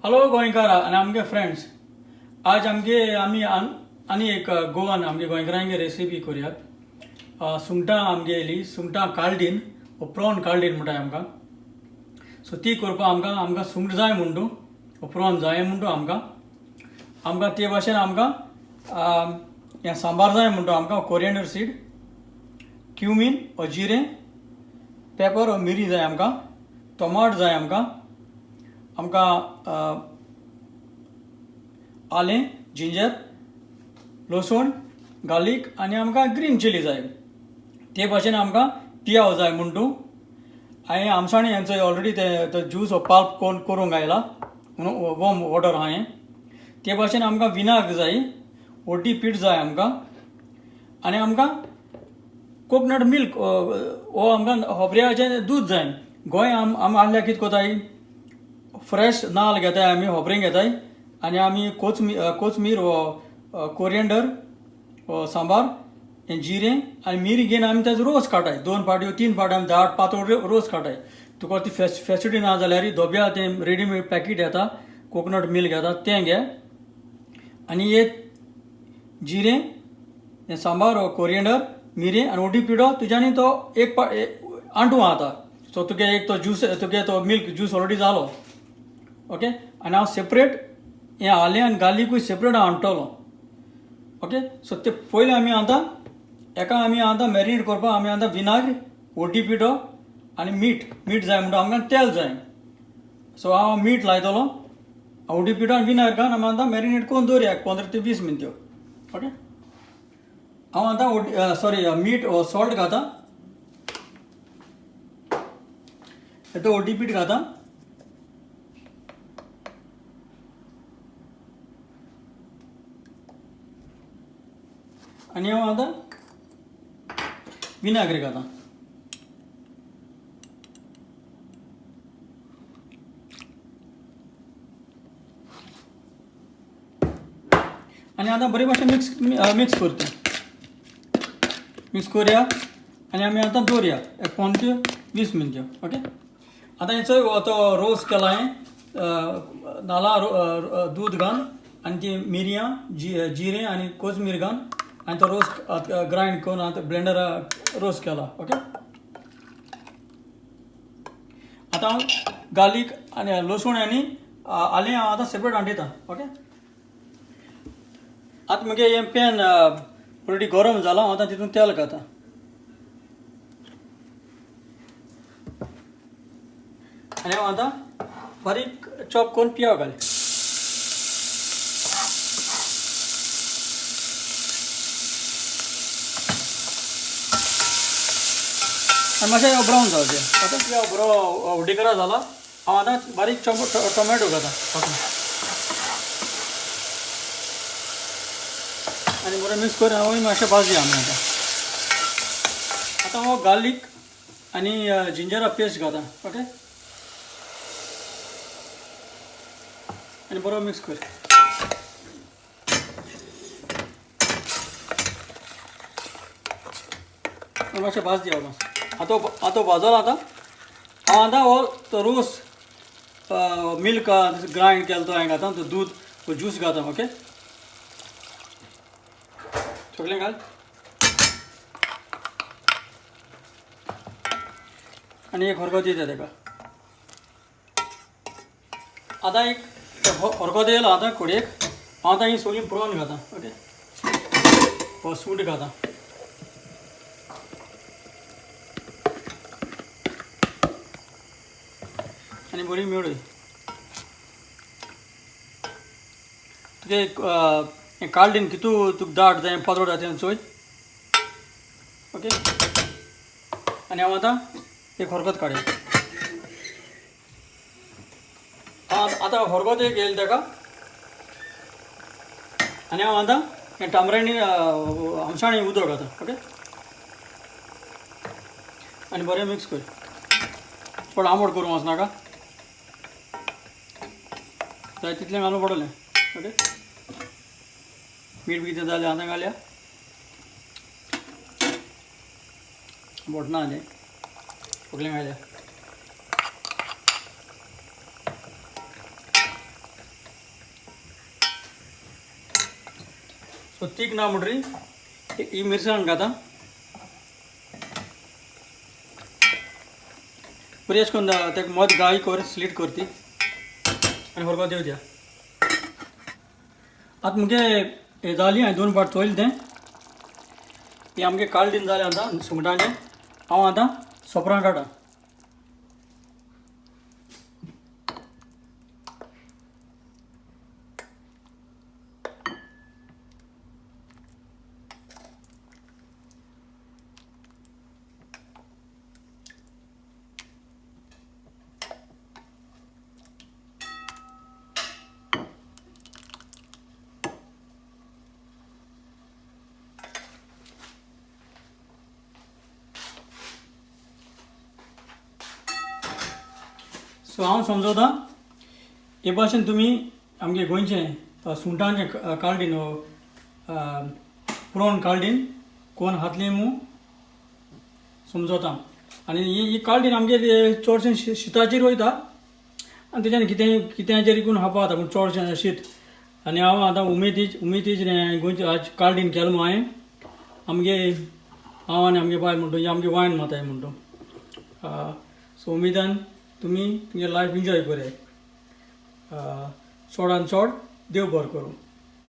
Hello गोंयकारा आनी आमगे friends, आज आमगे आमी आनी एक गोवन आमगे गोंयकारांगे रेसिपी करुयात. सुंगटां आमगे येयली, सुंगटां कालडीन वो प्रॉन कालडीन म्हणटाय आमकां. सो ती करपाक आमकां आमकां सुंगट जाय म्हणटू वो प्रॉन जाय म्हणटू आमकां. आमकां ते भाशेन आमकां हें सांबार जाय म्हणटू आमकां, कोरियंडर सीड, क्युमीन वो जिरें, पेपर वो मिरी जाय आमकां, टोमाट जाय आमकां, आमकां आलें, जिंजर, लसूण, गार्लीक आनी आमकां ग्रीन चिली जाय. ते भाशेन आमकां पियाव जाय म्हणटू. हांवें आमसाणी हेंचो ऑलरेडी ते ज्यूस वो पाल्प कोण करूंक आयला म्हणून वॉर्म वॉटर हांवें. ते भाशेन आमकां विनाग्र जाय, ओटी पीठ जाय आमकां, आनी आमकां कोकोनट मिल्क वो आमकां होबऱ्याचें दूद जाय. गोंय आम आहल्यार कितें कोताय, फ्रेश नाल्ल घेताय आमी, होबरें घेताय आनी आमी कोचमीर वो कोरियंडर वो सांबार हें जिरें आनी मिरी घेवन आमी तेजो रोस काडटाय. 2 फावटी 3 फावटी आमी दाट पातळ रोस काडटाय. तुका ती फेसिलिटी ना जाल्यार धोब्या तें रेडीमेड पॅकेट येता, कोकोनट मिल्क येता तें घे आनी एक जिरें हें सांबार वो कोरियंडर मिरें आनी ओटी पिठो तुज्यानी तो एक आंटू आतां. सो तुगे एक तो ज्यूस, तुगे तो मिल्क ज्यूस ऑलरेडी जालो. ओके, आनी हांव सेपरेट हें आलें आनी गार्लिकूय सेपरेट हांव हाडटलो. ओके, सो ते पयलें आमी आतां एका आमी आतां मॅरिनेट करपाक आमी आतां विनाग्र, ओटी पिठो आनी मीठ, मीठ जाय म्हणटा आमकां, तेल जाय. सो हांव मीठ लायतलो, ओटी पिठो आनी विनाग्र घालून आमी आतां मॅरिनेट करून दवरया 15 ते 20 मिनट्यो. ओके, हांव आतां ओटी सॉरी मीठ सॉल्ट घाता, आतां ओटी पीठ घाता, आनी हांव आतां विनाग्र घाता. आनी आतां बरे भाशेन मिक्स मिक्स करता, मिक्स करुया आनी आमी आतां दवरया एक 15 ते 20 मिनट्यो. ओके, आतां हेचो तो रोस केला हांवें, नाल्ला दूद घालून आनी ती मिरयां, जिरें आनी कोथमीर घालून आनी तो रोस ग्रायंड करून आतां ब्लेंडरा रोस केला. ओके, आतां हांव गार्लीक आनी लसूण आनी आलें हांव आतां सेपरेट हाडिता. ओके, आतां म्हगे हें पॅन ऑलरेडी गरम जालां, हांव आतां तितून तेल घाता. आनी हांव आतां बारीक चॉप करून पियाव घाल. आनी मातशें ब्रावन जावचें. आतां पियाव बरो उडीकरा जाला, हांव आतां बारीक चॉप टोमॅटो घाता. ओके, आनी बरें मिक्स करून हांव मातशें भाजया आमी आतां. आतां हांव गार्लीक आनी जिंजरा पेस्ट घाता. ओके, आनी बरो मिक्स कर. मातशें भाज दिया. आतां आतां भाजलो. आतां हांव आतां हो तो रोस मिल्क ग्रायंड केलो तो हांवें घाता, तो दूद ज्यूस घाता. ओके, सगळें घाल आनी एक हरकत दिता तेका. आतां एक हरकत येयला आतां कोडयेक. हांव आतां ही सगळीं प्रॉन घाता. ओके, हो सूट घाता. आनी बरी मेळय तुगे हें काडलीन कितू तुका दाट जाय पातळ जाय तें चोय. ओके, आनी हांव आतां एक हरकत काडया. आतां हरकत एक येयली तेका. आनी हांव आतां हें तामरेणी आमसाणी उदक घाता. ओके, आनी बरें मिक्स कर. चड आंबट करूंक वचनाका, जाय तितलें घालूंक पडटलें. ओके, मीठ बी कितें जालें आतां घालया. बोट ना तें सगळें घालया. सो तीख ना म्हणटरी ही मिरसांग घाता. बरी अशें करून ताका मद गाळी कर, स्लीट कर ती आनी होरको देव द्या. आतां मुगे हें जाली, हांवें दोन फावट चोयलें तें. हें आमगे काळडीन जालें आतां सुंगटांचें. हांव आतां सोपरां काडटा. सो हांव समजता हे भाशेन तुमी आमगे गोंयचें सुंगटांचें काळडीन पुरोवन काळडीन कोण हातली मू समजता. आनी ही काळडीन आमगे चडशें शिताचेर वयता आनी तेच्यान कितें कित्याचेर कोण खावपा जाता, पूण चडशें शीत. आनी हांव आतां उमेदीच उमेदीच गोंयचें आज काळडीन केलें म्हूण हांवें आमगे हांव आनी आमगे बायल म्हणटा, ही आमगे वायन माताय म्हणटा. सो उमेदान तुमी तुमगे लायफ एन्जॉय कराय. चडान चड देव बरो करूं.